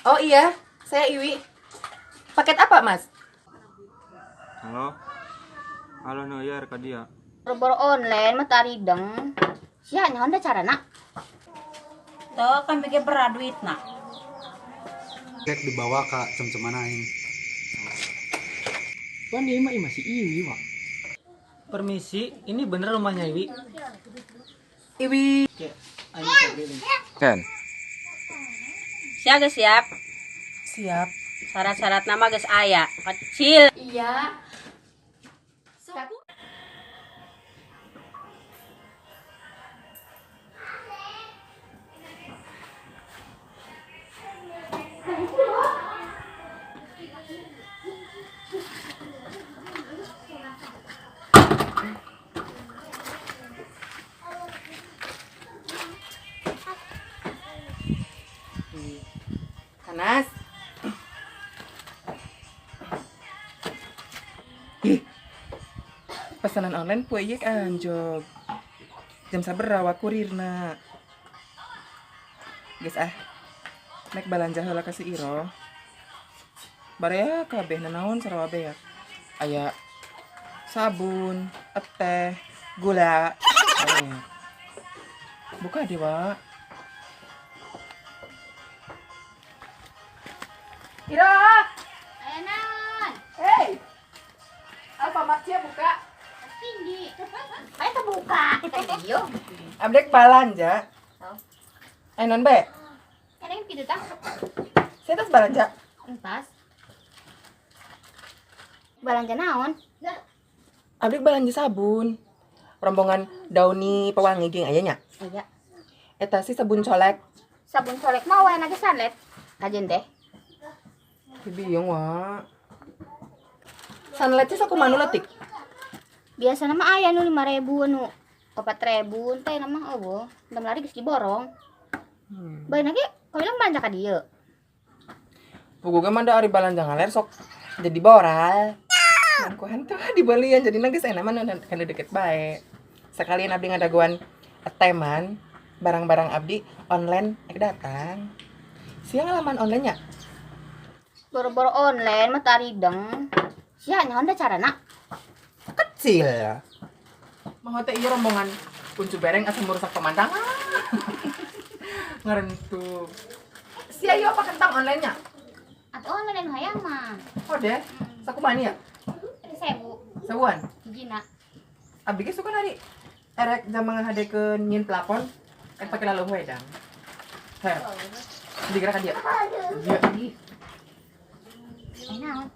Oh iya, saya Iwi. Paket apa, Mas? Halo. Halo Noyer ka dia. Boro-boro online mah tarideng. Sia nyaho da carana? Tuh kan bikin berat duit nak. Cek dibawa ka cem-ceman aing. Wan ieu mah masih Iwi, Wak. Permisi, ini bener rumahnya Iwi? Iwi. Ayo Ken. Siap geus siap. Siap. Syarat-syarat nama geus aya. Kecil. Iya. Panas. Ih. Pesanan online poe ieu anjog. Jam sabaraha kurirna. Geus ah. Nek balanja heula ka si Iro. Barea kabeh nanaon sarua beak. Aya sabun, teh, gula. Barea. Buka deh, Wak. Iro! Aya naon? Hey! Alfamart sia buka. Tinggi. Aya terbuka. Ieu. Abdek balanja. Oh. Eh non be. Kadang kitu tah. Saya tas balanja. Entas. Balanja naon? Abdek balanja sabun. Rombongan Downy pewangi ging aya nya. Aya. Eta sih sabun colek. Sabun colek mah wae ge sunlight. Kajen teh. Bingung, Wak. Sunlight sih sakumaha nu leutik? Biasana mah aya nu 5.000 nu 4.000 teh mah eueuh. Ndam lari geus diborong. Bae ge kawilang balanja ka dieu. Puguh ge mah da ari balanja ngaler sok jadi boral. Ku hantu dibelian jadi geus enak mah kan deket bae. Sekalian abdi ngadaguan teman barang-barang abdi online ek datang. Siang ngalaman online nya? Boro-boro online mah tarideng. Sia nyaho da carana? Kecil. Mah teh ieu rombongan kuncu bereng asa merusak pemandangan. Ngarentu. Sia ieu apa kentang online nya? Atuh online nu hayang mah. Oh deh, sakumaha nya? 1.000. Sewuan? Hijina. Abdi ge suka nari erek jam ngahadekeun nyin plafon ek pake lalu wedang. Heh. Digerak ka dia. Iya. Naon?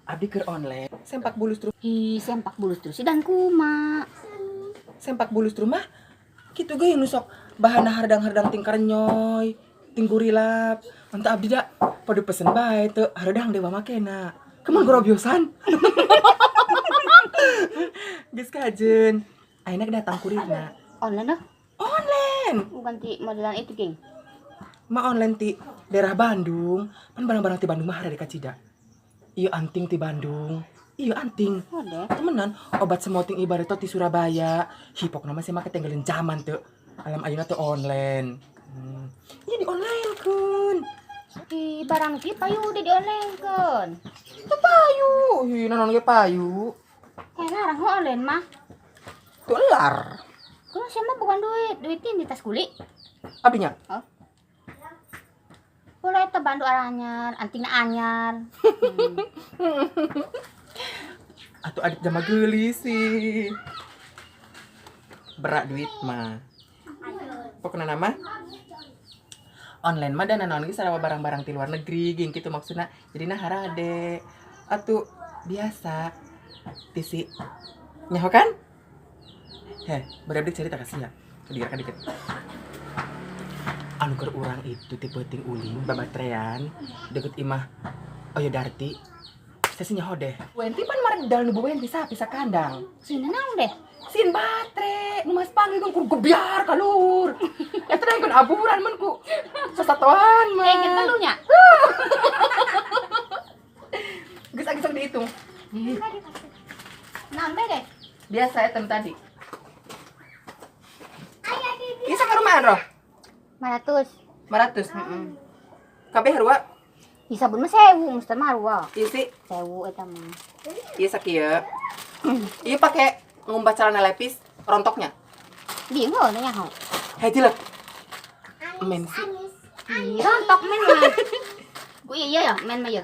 Abdi keur online sempak bulus terus. Ih, sempak bulus terus dan kuma. Sempak bulus terus mah kitu ge nu sok bahana hardang-hardang ting karenyoy, ting gurilap. Entah abdi da pada pesen bae teu hareudang dewa makena. Kumaha gorobiosan? Geus kajeun. Ayeuna datang kurirna. Online dah? Online. Bukan ti modelan itu, geng. Ma online ti daerah Bandung. Pan barang-barang ti Bandung mah hareudeun kacida. Iya anting ti Bandung. Iya anting. Oh deh. Temenan obat semoting ibarat ti Surabaya. Hipok nama sih make tenggelin zaman tuh. Alam ayeuna tuh online. Iya di online kun. Di barang ki payu udah di online kun. Tuh payu. Hi naon ge payu. Kayak larang online mah. Tuh lar. Kumaha sih mah bukan duit, duitin di tas kuli. Abinya? Oh. Boleh eta bandu anyar, antingna anyar. Atuh adik jama geulis sih. Berak duit mah. Pokokna nama online mah dan naon ge sarua barang-barang ti luar negeri geng kitu maksudna. Jadina harade. Atuh biasa tisi nyaho kan? Heh, bari abdi cerita ka sia. Digerak dikit. Anu keur urang itu ti peuting ulin babatrean deket imah Oyo Darti. Saya sih nyaho deh. Wenti pan maredal nu wenti sapi sakandang. Sieun naon deh? Sieun batre, nu mas panggil kur gebyar ka luhur. Eta teh kun aburan mun ku sasatoan mah. Eh kitu lu nya. Geus agi sok dihitung. Naon bae deh? Biasa eta tadi. Ieu sakarumahan roh? 500. 500? Heeh. Kabeh harua? Ih, sabun mah 1000, mesti marwa. Iya sih. 1000 eta mah. Iya sakieu. Iya pakai ngumbah celana lepis rontoknya. Bingung nanya ho. Hei cilek. Men sih. Ih, rontok men mah. Gue iya ya, men mah ya.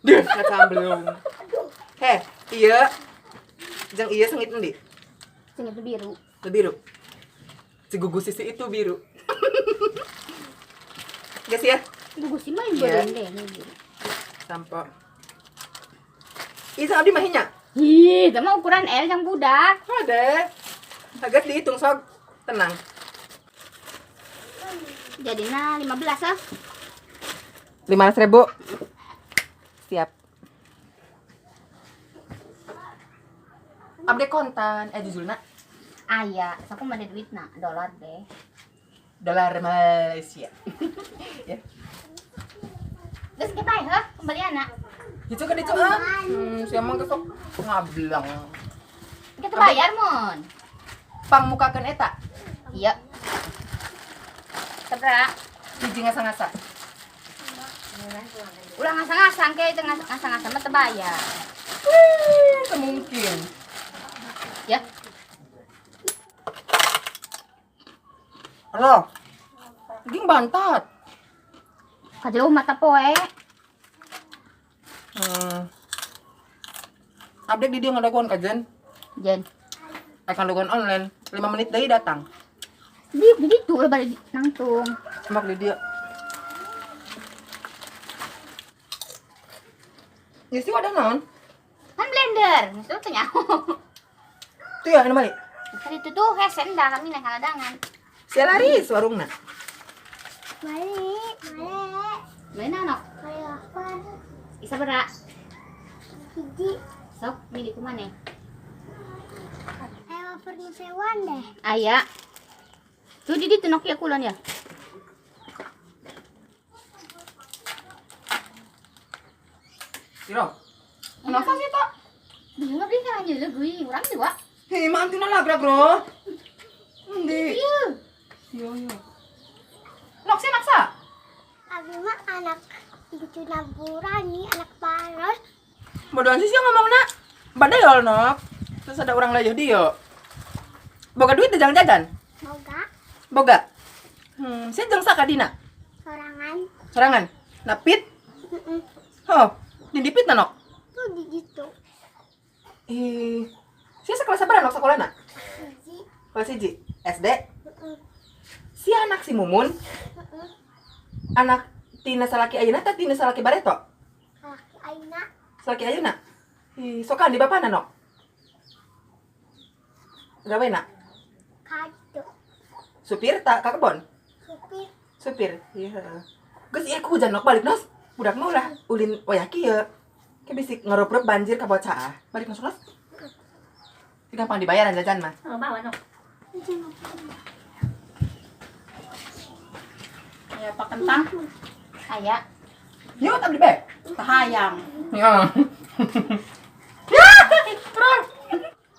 Duh, kacamblung. Heh, iya. Jang iya sengit endi? Sengit biru. Biru. Si gugus sisi itu biru. Guys ya. Gugus sih mah biru deh. Sampo. Ih, abdi mah nya. Ih, sama ukuran L yang budak. Ada. Agak dihitung sok. Tenang. Jadinya 15 ah. 15.000. Siap. Abdi kontan, jujulna. Aya, aku mah ada duitna, dolar deh. Dolar Malaysia. Ya. Geus kita heuh, kembali anak. Dicu ke dicu ah. Si emang kesok ngablang. Kita bayar mun. Pangmukakeun eta. Iya. Sabra. Hiji ngasa-ngasa. Ulah ngasa-ngasa ke itu ngasa-ngasa mah teu bayar. Mungkin. Ya. Halo. Ging bantat. Kajauh mata poe. Update di dia ngadaguan kajen. Jen. Akan daguan online 5 menit deui datang. Di begitu lah balik nangtung. Semak di dia. Ya sih wadah naon? Kan blender, itu tuh nyaho. Tuh ya, ini balik. Kan itu tuh hesen dah kami naik kaladangan. Sia laris warungna. Balik, balik. Balik naon? Balik apa? Isa berak. Hiji. Sok milih kumaneh? Ayo perlu sewan deh. Aya. Tuh di ditu Nokia kulon ya. Tiro. Kenapa sih tak? Bingung beli kan aja gue, urang sih wak. Hei, mah antina lagrak bro. Endi? Iya. Yo yo. Nok sih naksa. Abi mah anak incu naburani, anak paros. Bodohan sih ngomong nak. Badai nok. Terus ada orang layuh dia. Boga duit jangan jajan. Boga. Boga. Saya jeng sakadina. Sorangan. Sorangan. Napit? Heeh. Oh, didipit na nok? Tuh di gitu. Ih, saya sekelas apa nok sekolahna? Hiji. Kelas hiji. SD? Heeh. Si anak si Mumun. Heeh. Anak tina salaki ayeuna teh tina salaki bareto? Salaki ayeuna. Salaki ayeuna. Ih, sokan di bapana nok? Gawena? Kaditu. Supir tak ka kebon? Supir. Supir. Iya. Geus ieu ku hujan nok balik nos. Budak mah ulah ulin wayah kieu. Ke bisik ngerup-rup banjir ka bocah. Balik masuk nos. Gampang dibayaran jajan mah. Oh, bawa nok. Aya pak kentang. Aya. Yuk, tak beli beg. Tahayang. Ya.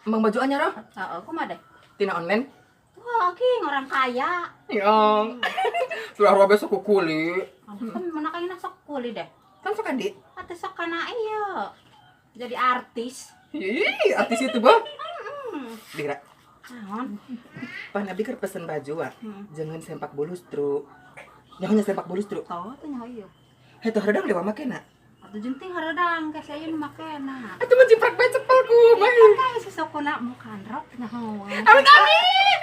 Emang baju anyar roh? Heeh, kumaha deh? Tina online. Wah, king orang kaya. Iya. Sudah robe sok kuli. Kan mana kayaknya sok kuli deh. Kan sok andi. Atuh sok kana iya. Jadi artis. Ih, artis itu, Bah. Dira. Naon? Pan abdi keur pesen baju ah. Jangan sempak bulustru. Nyaho nya sempak bulustru. Tau tuh nyaho ieu. Heh, tuh hareudang dewa makena. Atuh jeung ting hareudang ke saya nu makena. Atuh mah jiprak bae cepel ku, mah. Kan si sokona mukan rok nyaho. Amit amit.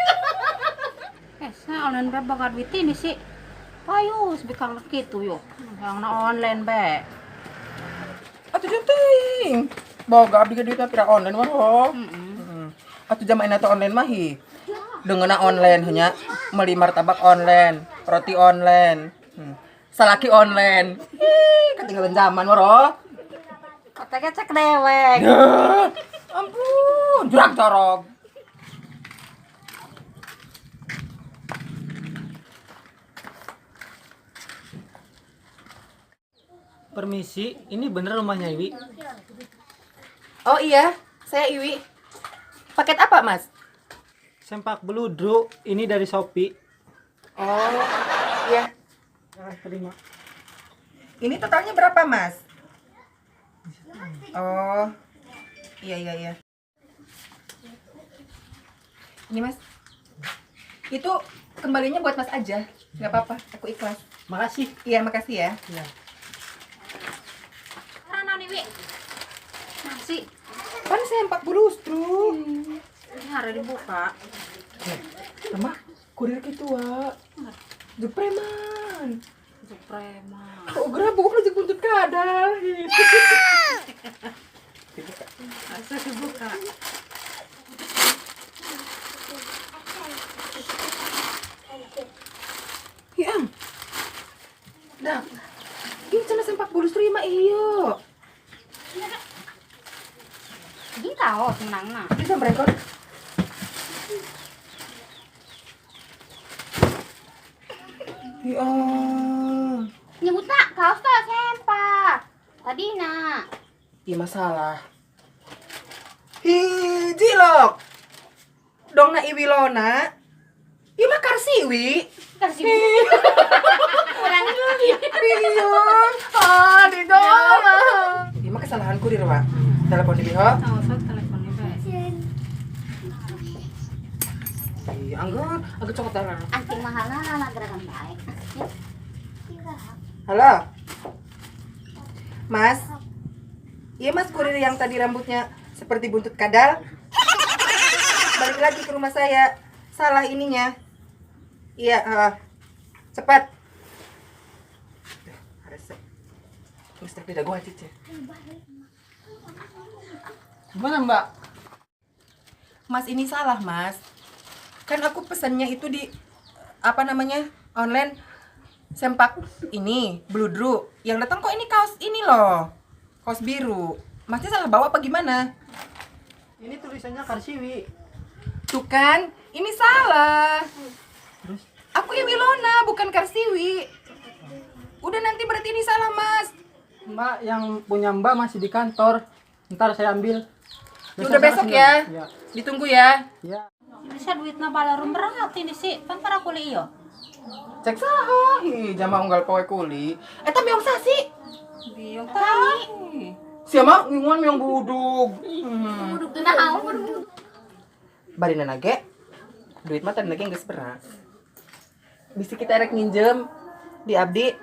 Sa online be boga duit ini sih. Ayo, sebikang kitu yo. Yang na online be. Atuh jeung ting. Boga abdi ge duitna pira online mah ho. Heeh. Atuh jamaah eta online mah hi. Dengeuna online heunya, meuli martabak online, roti online. Salaki online. Ih, ketinggalan zaman mah. Kata cek dewek. Ya, ampun, jurang jorog. Permisi, ini bener rumahnya Iwi? Oh iya, saya Iwi. Paket apa, Mas? Sempak beludru, ini dari Shopee. Oh, iya. Nah, terima. Ini totalnya berapa, Mas? Oh. Iya, iya, iya. Ini, Mas. Itu kembalinya buat Mas aja. Nggak apa-apa, aku ikhlas. Makasih. Iya, makasih ya. Iya. Karena nih, Wi. Nasi. Kan sempak bulustru. Ini harus dibuka. Mama, kurir gitu, Wak. Jeung preman. Jeung preman. Oh, geura buuk jeung buntut kadal. Dibuka. Asa dibuka. Iya. Dah. Ini cenah sempak bulustru ieu mah ieu. Ini kaos menangna. Bisa merekod. Ya. Nyebutna kaos teh sempak. Tadina. Iya masalah. Hiji lok. Dongna Iwilona. Ieu mah Karsiwi. Karsiwi. Kurang. Iya. Ah, di dong. Ieu mah kesalahan kurir, Pak. Telepon di biho. Oh, sok telepon di bae. Iya, anggur, anggur cokot darah. Anting mahalna gerakan baik. Halo. Mas. Iya, Mas, kurir yang tadi rambutnya seperti buntut kadal. Balik lagi ke rumah saya. Salah ininya. Iya, cepat. Harus. Mesti tidak gua cice. Gimana, Mbak? Mas, ini salah, Mas. Kan aku pesannya itu di apa namanya? Online sempak ini, bludru. Yang datang kok ini kaos ini loh. Kaos biru. Masnya salah bawa apa gimana? Ini tulisannya Karsiwi. Tuh kan, ini salah. Terus? Aku Iwilona, bukan Karsiwi. Udah nanti berarti ini salah, Mas. Mbak, yang punya Mbak masih di kantor. Ntar saya ambil. Besok, udah besok ya. Ya. Ditunggu ya. Ya. Bisa duitna balarum berat ini sih. Pan para kuli iyo. Cek saha, hi jama unggal poe kuli. Eta miong sasi. Biong tani. Sia mah nginguan miong budug. Budug teu naon budug. Barina nage. Duit mah tadi nage geus berat. Bisi kita erek nginjem di abdi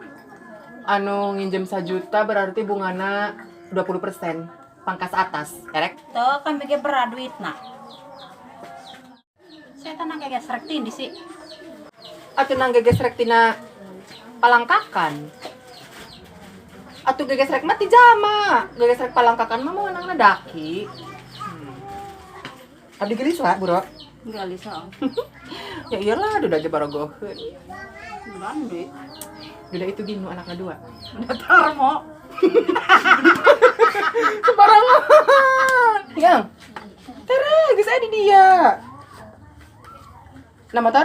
anu nginjem 1 juta berarti bungana 20% pangkas atas. Erek. Tuh kan ge berat duitna. Saya tenang gegesrek tindi sih. Atuh nang gegesrek tina palangkakan. Atuh gegesrek mah ti jama. Gegesrek palangkakan mah meunangna daki. Abdi gelis lah, Bro. Gelis oh. Ya iyalah, duda ge barogoheun. Gande. Duda itu gini anaknya dua. Datar mo. Sembarangan. Yang. Tere, geus aya di dia. Nah, motor?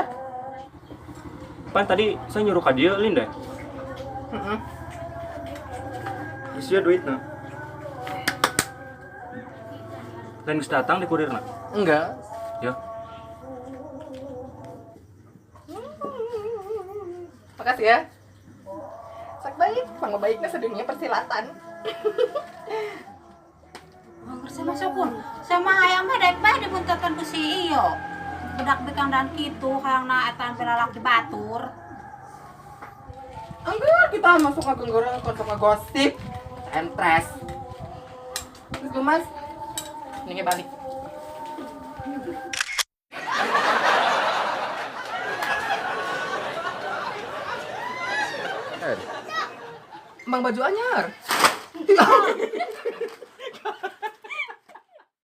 Pan tadi saya nyuruh ka dieu lin deh. Heeh. Isia duitna. Lain geus datang di kurirna? Enggak. Ya. Makasih ya. Sak baik, pangbaikna sedunia persilatan. Bangker sama syukur. Sama hayang mah daek bae dibuntetan ku si iyo. Bedak bekang dan kitu hayangna eta lalaki batur. Enggak, kita masuk ngagoreng untuk ngegosip. Entres. Terus gue, Mas. Ini balik. Bang baju anyar.